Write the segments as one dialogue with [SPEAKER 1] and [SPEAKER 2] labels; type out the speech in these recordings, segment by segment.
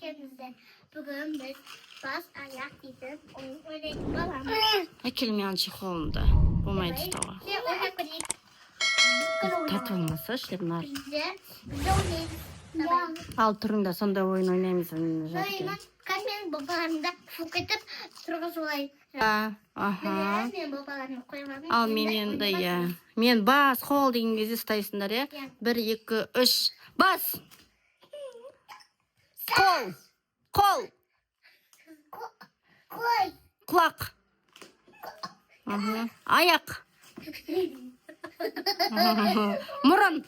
[SPEAKER 1] Келдіңіздер. Бүгін біз бас аяқ дейтін ойын ойнайтын боламыз.
[SPEAKER 2] Әкел маған чехолымды, болмайды ұстауға.
[SPEAKER 1] Сен ойнап көрейік.
[SPEAKER 2] Тартып алмасашы, Ернар.
[SPEAKER 1] Бізде ойнаймыз. Давай.
[SPEAKER 2] Ал тұрыңдар, сонда ойын ойнаймыз. Жареке.
[SPEAKER 1] Ойнаймыз. Қазір менің бабаларымды фук етіп тұрғызып алайын.
[SPEAKER 2] Аха.
[SPEAKER 1] Міне, менің бабаларымды қойып алдым.
[SPEAKER 2] Ал мен енді, иә, мен бас, қол деген кезде ұстайсыңдар, иә?
[SPEAKER 1] Иә.
[SPEAKER 2] Бір, екі, үш, бас, қол, қол.
[SPEAKER 1] Қой.
[SPEAKER 2] Құлақ. Аяқ, мұрын,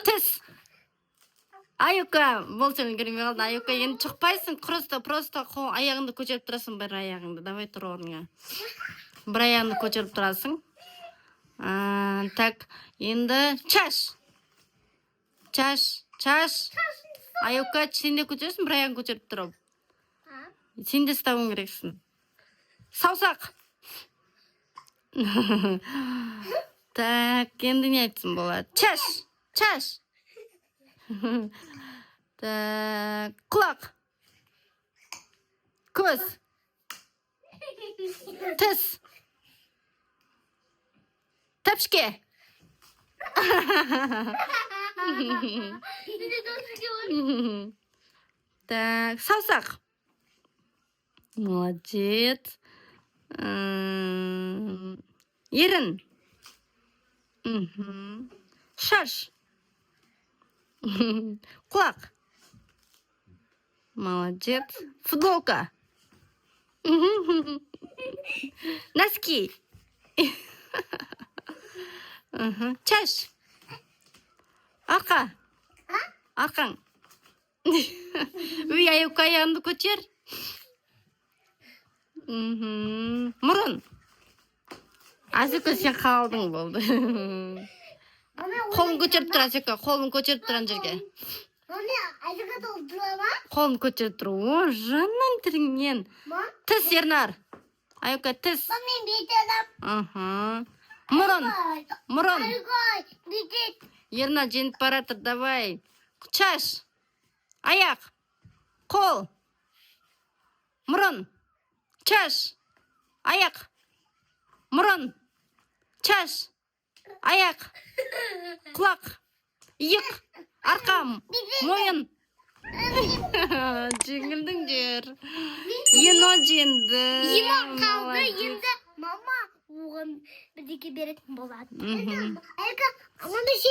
[SPEAKER 2] тіс. Аюка, бол, сен үлгермей қалдың. Аюка, енді шықпайсың, просто қол, аяғыңды көтеріп тұрасың, бір аяғыңды. Давай, тұр орныңа, бір аяғыңды көтеріп тұрасың. Так, енді шаш, шаш, шаш. Аюка, сен де көтересің, бір аяғын көтеріп тұрып.
[SPEAKER 1] А?
[SPEAKER 2] Сен де ұстауың керексің. Саусақ. Так, енді не айтсам болады? Шаш, шаш. Так, құлақ, көз, тіс, тәпішке.
[SPEAKER 1] Менде тоже бар.
[SPEAKER 2] Так, саусақ, молодец. Ерін. Шаш, құлақ, молодец. Футболка. Носки. Шаш, арқа, арқаң. Үй, Аюка, аяғыңды көтер. Мұрын. Асека, сен қалдың, болды.
[SPEAKER 1] Мама,
[SPEAKER 2] Қолын көтеріп тұр, Асека, қолын көтеріп тұр ана жерге.
[SPEAKER 1] Мама, Айзека толтыра ма?
[SPEAKER 2] Қолын көтеріп тұр. О, жанның тіліңнен.
[SPEAKER 1] Ма?
[SPEAKER 2] Тіс, Ернар. Аюка, тіс.
[SPEAKER 1] Мам, мен бүйтемін.
[SPEAKER 2] Мұрын, мұрын.
[SPEAKER 1] Айгой, бүйтет.
[SPEAKER 2] Ернар жеңіп бара жатыр, давай. Шаш, аяқ, қол, мұрын, шаш, аяқ, мұрын, шаш, аяқ, құлақ, иық, арқа, мойын. Жеңілдіңдер. Ено жеңді.
[SPEAKER 1] Емо қалды,
[SPEAKER 2] Молодец.
[SPEAKER 1] Енді мама оған бірдеңе беретін болады.
[SPEAKER 2] Мгм.
[SPEAKER 1] Айка, мынандай.